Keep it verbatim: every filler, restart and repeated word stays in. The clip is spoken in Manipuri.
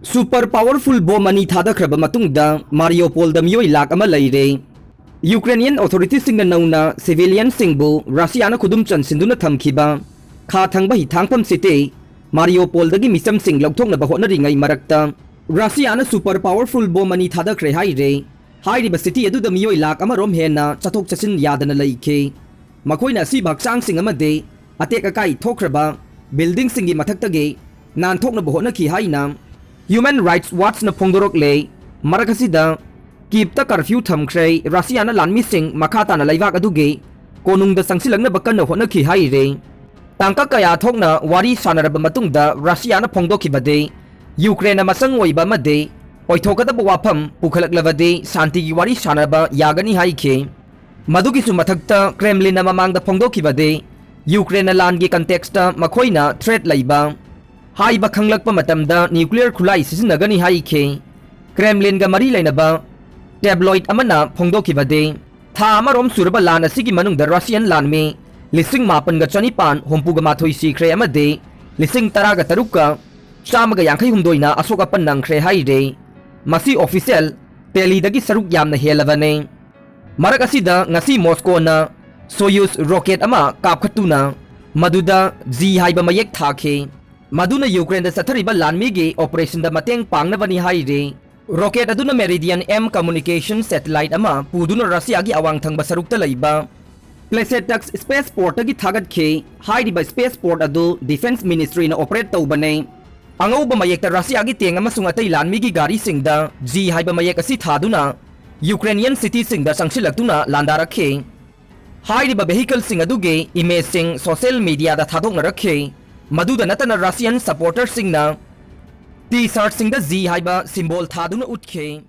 Super powerful bomb ꯑꯅꯤ ꯊꯥꯗꯈ꯭ꯔꯕ ꯃꯇꯨꯡꯗ ꯃꯥꯔꯤꯌꯣꯄꯣꯜꯗ ꯃꯤꯑꯣꯏ ꯂꯥꯈ ꯑꯃ ꯂꯩꯔꯦ꯫ Ukrainian authorityꯁꯤꯡꯅ ꯅꯧꯅ civilianꯁꯤꯡꯕꯨ ꯔꯁꯤꯌꯥꯅ ꯈꯨꯗꯨꯝ ꯆꯟꯁꯤꯟꯗꯨꯅ ꯊꯝꯈꯤꯕ ꯈꯥ ꯊꯪꯕ ꯍꯤꯊꯥꯡꯐꯝ city ꯃꯥꯔꯤꯌꯣꯄꯣꯜꯗꯒꯤ ꯃꯤꯆꯝꯁꯤꯡ ꯂꯧꯊꯣꯛꯅꯕ ꯍꯣꯠꯅꯔꯤꯉꯩ ꯃꯔꯛꯇ ꯔꯁꯤꯌꯥꯅ super powerful bomb ꯑꯅꯤ ꯊꯥꯗꯈ꯭ꯔꯦ ꯍꯥꯏꯔꯦ꯫ ꯍꯥꯏꯔꯤꯕ city ꯑꯗꯨꯗ ꯃꯤꯑꯣꯏ ꯂꯥꯈ ꯑꯃꯔꯣꯝ ꯍꯦꯟꯅ ꯆꯠꯊꯣꯛ ꯆꯠꯁꯤꯟ ꯌꯥꯗꯅ ꯂꯩꯈꯤ꯫ ꯃꯈꯣꯏꯅ ꯑꯁꯤꯕ ꯍꯛꯆꯥꯡꯁꯤꯡ ꯑꯃꯗꯤ ꯑꯇꯦꯛ ꯑꯀꯥꯏ ꯊꯣꯛꯈ꯭ꯔꯕ buildingꯁꯤꯡꯒꯤ ꯃꯊꯛꯇꯒꯤ ꯅꯥꯟꯊꯣꯛꯅꯕ ꯍꯣꯠꯅꯈꯤ ꯍꯥꯏꯅ Human Rights Watchꯅ ꯐꯣꯡꯗꯣꯔꯛꯂꯦ꯫ ꯃꯔꯛ ꯑꯁꯤꯗ ꯀꯤꯞꯇ curfew ꯊꯝꯈ꯭ꯔꯦ꯫ ꯔꯁꯤꯌꯥꯅ ꯂꯥꯟꯃꯤꯁꯤꯡ ꯃꯈꯥ ꯇꯥꯅ ꯂꯩꯕꯥꯛ ꯑꯗꯨꯒꯤ ꯀꯣꯅꯨꯡꯗ ꯆꯪꯁꯤꯜꯂꯛꯅꯕ ꯀꯟꯅ ꯍꯣꯠꯅꯈꯤ ꯍꯥꯏꯔꯦ꯫ ꯇꯥꯡꯀꯛ ꯀꯌꯥ ꯊꯣꯛꯅ ꯋꯥꯔꯤ ꯁꯥꯟꯅꯔꯕ ꯃꯇꯨꯡꯗ ꯔꯁꯤꯌꯥꯅ ꯐꯣꯡꯗꯣꯛꯈꯤꯕꯗꯤ, ꯌꯨꯀ꯭ꯔꯦꯟꯅ ꯃꯆꯪ ꯑꯣꯏꯕ ꯑꯃꯗꯤ ꯑꯣꯏꯊꯣꯛꯀꯗꯕ ꯋꯥꯐꯝ ꯄꯨꯈꯠꯂꯛꯂꯕꯗꯤ ꯁꯥꯟꯇꯤꯒꯤ ꯋꯥꯔꯤ ꯁꯥꯟꯅꯕ ꯌꯥꯒꯅꯤ ꯍꯥꯏꯈꯤ꯫ ꯃꯗꯨꯒꯤꯁꯨ ꯃꯊꯛꯇ ꯀ꯭ꯔꯦꯝꯂꯤꯟꯅ ꯃꯃꯥꯡꯗ ꯐꯣꯡꯗꯣꯛꯈꯤꯕꯗꯤ, ꯌꯨꯀ꯭ꯔꯦꯟꯅ ꯂꯥꯟꯒꯤ contextꯇ ꯃꯈꯣꯏꯅ threat ꯂꯩꯕ ꯍꯥꯏꯕ ꯈꯪꯂꯛꯄ ꯃꯇꯝꯗ nuclear ꯈꯨꯠꯂꯥꯏ ꯁꯤꯖꯤꯟꯅꯒꯅꯤ ꯍꯥꯏꯈꯤ꯫ ꯀ꯭ꯔꯦꯝꯂꯤꯟꯒ ꯃꯔꯤ ꯂꯩꯅꯕ tabloid ꯑꯃꯅ ꯐꯣꯡꯗꯣꯛꯈꯤꯕꯗꯤ, ꯊꯥ ꯑꯃꯔꯣꯝ ꯁꯨꯔꯕ ꯂꯥꯟ ꯑꯁꯤꯒꯤ ꯃꯅꯨꯡꯗ ꯔꯁꯤꯌꯟ ꯂꯥꯟꯃꯤ ꯂꯤꯁꯤꯡ ꯃꯥꯄꯟꯒ ꯆꯅꯤꯄꯥꯟ ꯍꯨꯝꯐꯨꯒ ꯃꯥꯊꯣꯏ ꯁꯤꯈ꯭ꯔꯦ ꯑꯃꯗꯤ ꯂꯤꯁꯤꯡ ꯇꯔꯥꯒ ꯇꯔꯨꯛꯀ ꯆꯥꯝꯃꯒ ꯌꯥꯡꯈꯩ ꯍꯨꯝꯗꯣꯏꯅ ꯑꯁꯣꯛ ꯑꯄꯟ ꯅꯪꯈ꯭ꯔꯦ ꯍꯥꯏꯔꯦ꯫ ꯃꯁꯤ official tallyꯗꯒꯤ ꯁꯔꯨꯛ ꯌꯥꯝꯅ ꯍꯦꯜꯂꯕꯅꯤ꯫ ꯃꯔꯛ ꯑꯁꯤꯗ ꯉꯁꯤ ꯃꯣꯁꯀꯣꯅ Soyuz rocket ꯑꯃ ꯀꯥꯞꯈꯠꯇꯨꯅ ꯃꯗꯨꯗ G ꯍꯥꯏꯕ ꯃꯌꯦꯛ ꯊꯥꯈꯤ꯫ ꯃꯗꯨꯅ ꯌꯨꯀ꯭ꯔꯦꯟꯗ ꯆꯠꯊꯔꯤꯕ ꯂꯥꯟꯃꯤꯒꯤ operationꯗ ꯃꯇꯦꯡ ꯄꯥꯡꯅꯕꯅꯤ ꯍꯥꯏꯔꯤ꯫ Rocket ꯑꯗꯨꯅ Meridian M communication satellite ꯑꯃ ꯄꯨꯗꯨꯅ ꯔꯁꯤꯌꯥꯒꯤ ꯑꯋꯥꯡ ꯊꯪꯕ ꯁꯔꯨꯛꯇ ꯂꯩꯕ Plesetsk space portꯇꯒꯤ ꯊꯥꯒꯠꯈꯤ꯫ ꯍꯥꯏꯔꯤꯕ space port ꯑꯗꯨ Defence Ministryꯅ operate ꯇꯧꯕꯅꯤ꯫ ꯑꯉꯧꯕ ꯃꯌꯦꯛꯇ ꯔꯁꯤꯌꯥꯒꯤ tank ꯑꯃꯁꯨꯡ ꯑꯇꯩ ꯂꯥꯟꯃꯤꯒꯤ ꯒꯥꯔꯤꯁꯤꯡꯗ G ꯍꯥꯏꯕ ꯃꯌꯦꯛ ꯑꯁꯤ ꯊꯥꯗꯨꯅ Ukrainian cityꯁꯤꯡꯗ ꯆꯪꯁꯤꯜꯂꯛꯇꯨꯅ ꯂꯥꯟꯗꯥꯔꯛꯈꯤ꯫ ꯍꯥꯏꯔꯤꯕ vehicleꯁꯤꯡ ꯑꯗꯨꯒꯤ imageꯁꯤꯡ social mediaꯗ ꯊꯥꯗꯣꯛꯅꯔꯛꯈꯤ꯫ ꯃꯗꯨꯗ ꯅꯠꯇꯅ Russian supporterꯁꯤꯡꯅ T-shirtꯁꯤꯡꯗ G ꯍꯥꯏꯕ symbol ꯊꯥꯗꯨꯅ ꯎꯠꯈꯤ꯫